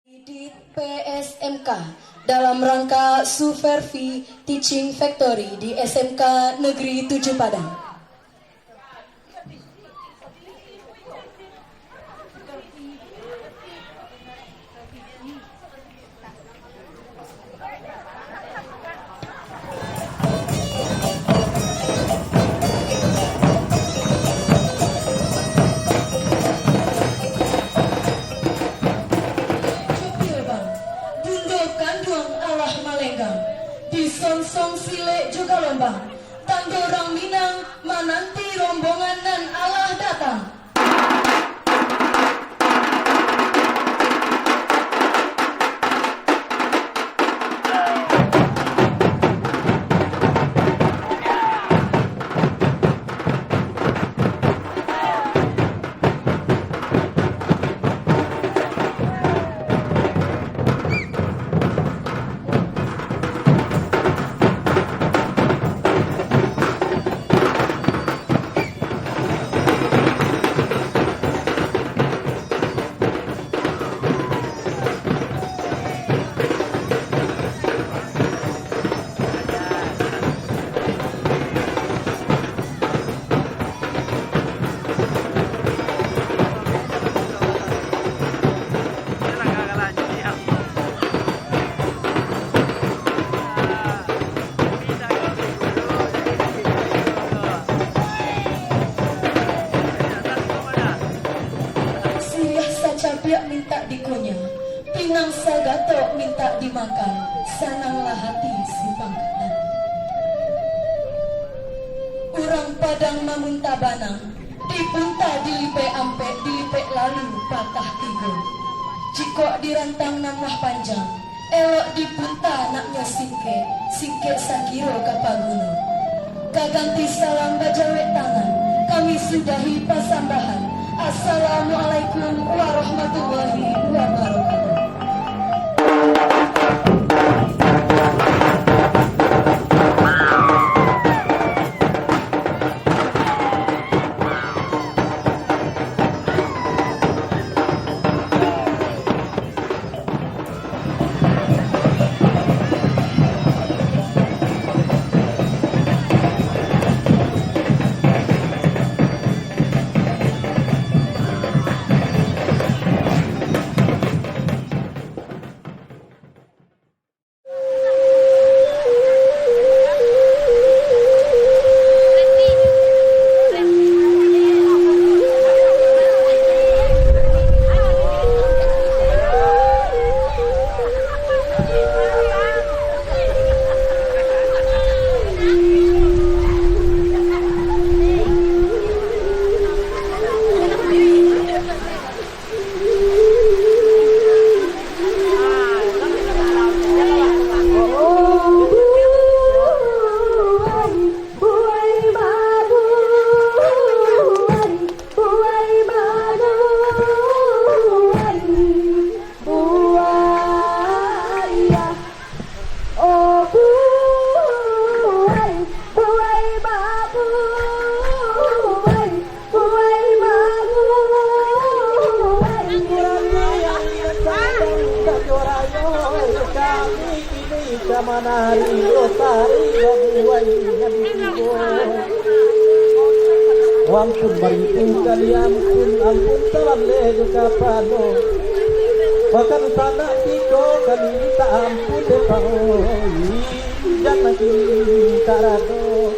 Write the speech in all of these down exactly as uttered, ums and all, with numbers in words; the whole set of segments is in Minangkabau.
Di P S M K dalam rangka Suvervi Teaching Factory di S M K Negeri Tujuh Padang. Cutil bang, bundo kanduang alah malenggang, disongsong silek jo galombang, tando urang Minang mananti rombongan nan alah datang. Siriah sacabiak mintak dikunyah, pinang sagatok mintak dimakan, sananglah hati si pangkatan. Urang Padang mamunta banang, dipunta dilipek ampek, dilipek lalu patah tigo. Jikok dirantang nan lah panjang, elok dipunta naknyo singkek, singkek sakiro ka paguno. Ka ganti salam bajawek tangan, kami sudahi pasambahan. Assalamualaikum warahmatullahi wabarakatuh. Oh buai, buai babuai, buai babuai. Kami kini ka manari lotari babuai nan tibo. Ampun baribu kali ampun, ampun talaleh jo kapalo. Bahkan sanak tigo kali mintak ampun dek Pak Oi, jan lagi mintak rado.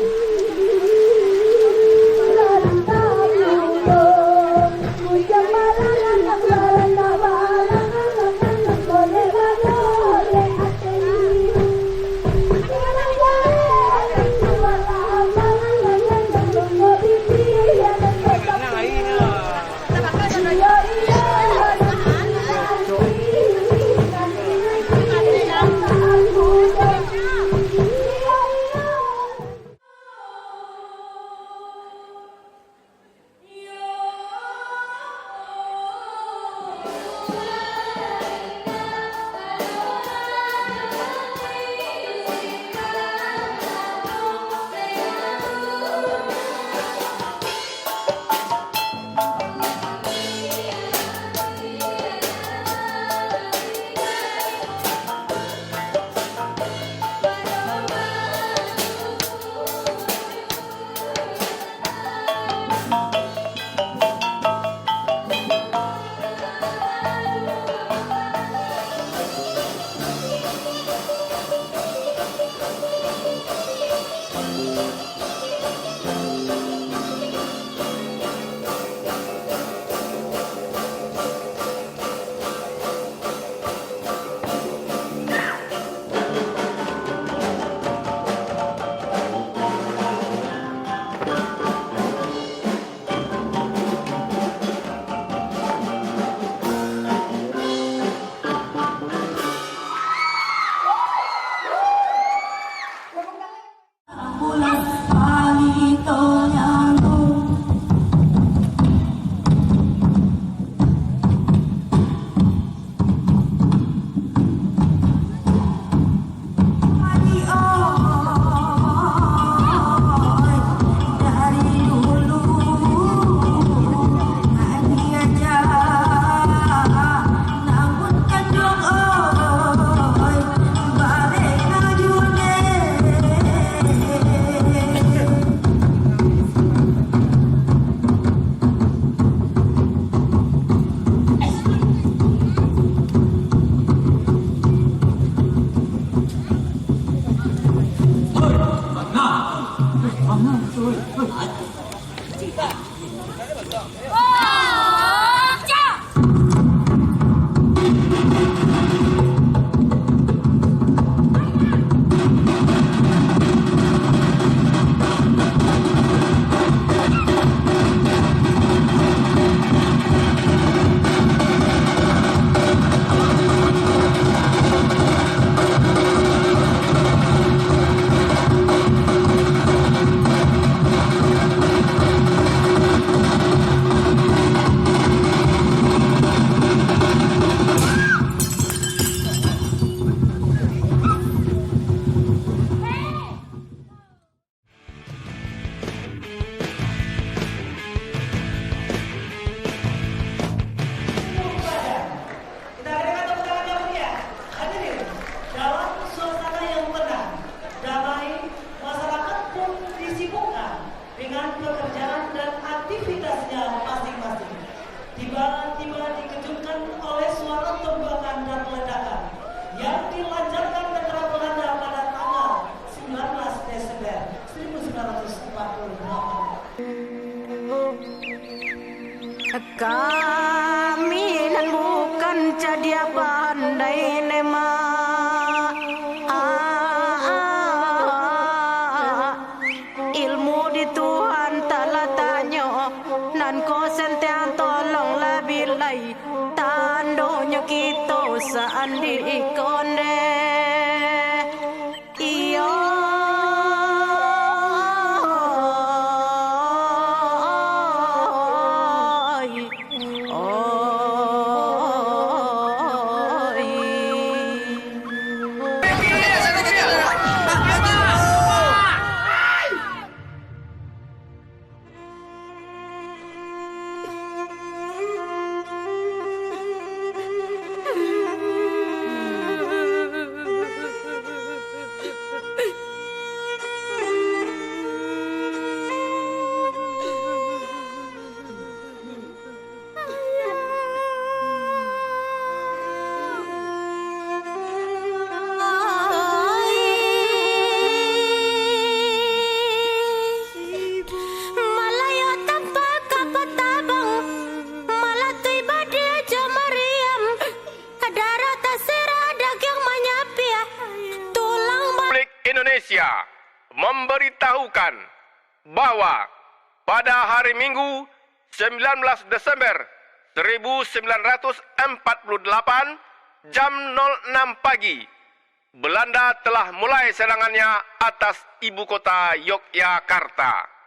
Kita berikan tepuk tangan yang meriah. Hadirin, dalam suasana yang tenang, damai, masyarakat pun disibukkan dengan pekerjaan dan aktivitasnya masing-masing. Tiba-tiba dikejutkan oleh suara tembakan dan ledakan yang dilancarkan tentara Belanda pada tanggal sembilan belas Desember seribu sembilan ratus empat puluh delapan. Kami nan bukan cadia pandai nema. Ah, ah, ah. Ilmu di Tuhan talataknyo, nan ko senteang tolonglah bilai, tandonyo kito saandi konde. Iyo. Malayo tanpa kapa tabang, malatui badia jo mariam, darah tasirah, dagiang manyapiah, tulang ba- Republik Indonesia memberitahukan bahwa pada hari Minggu, sembilan belas Desember seribu sembilan ratus empat puluh delapan, jam nol enam pagi, Belanda telah mulai serangannya atas ibu kota Yogyakarta.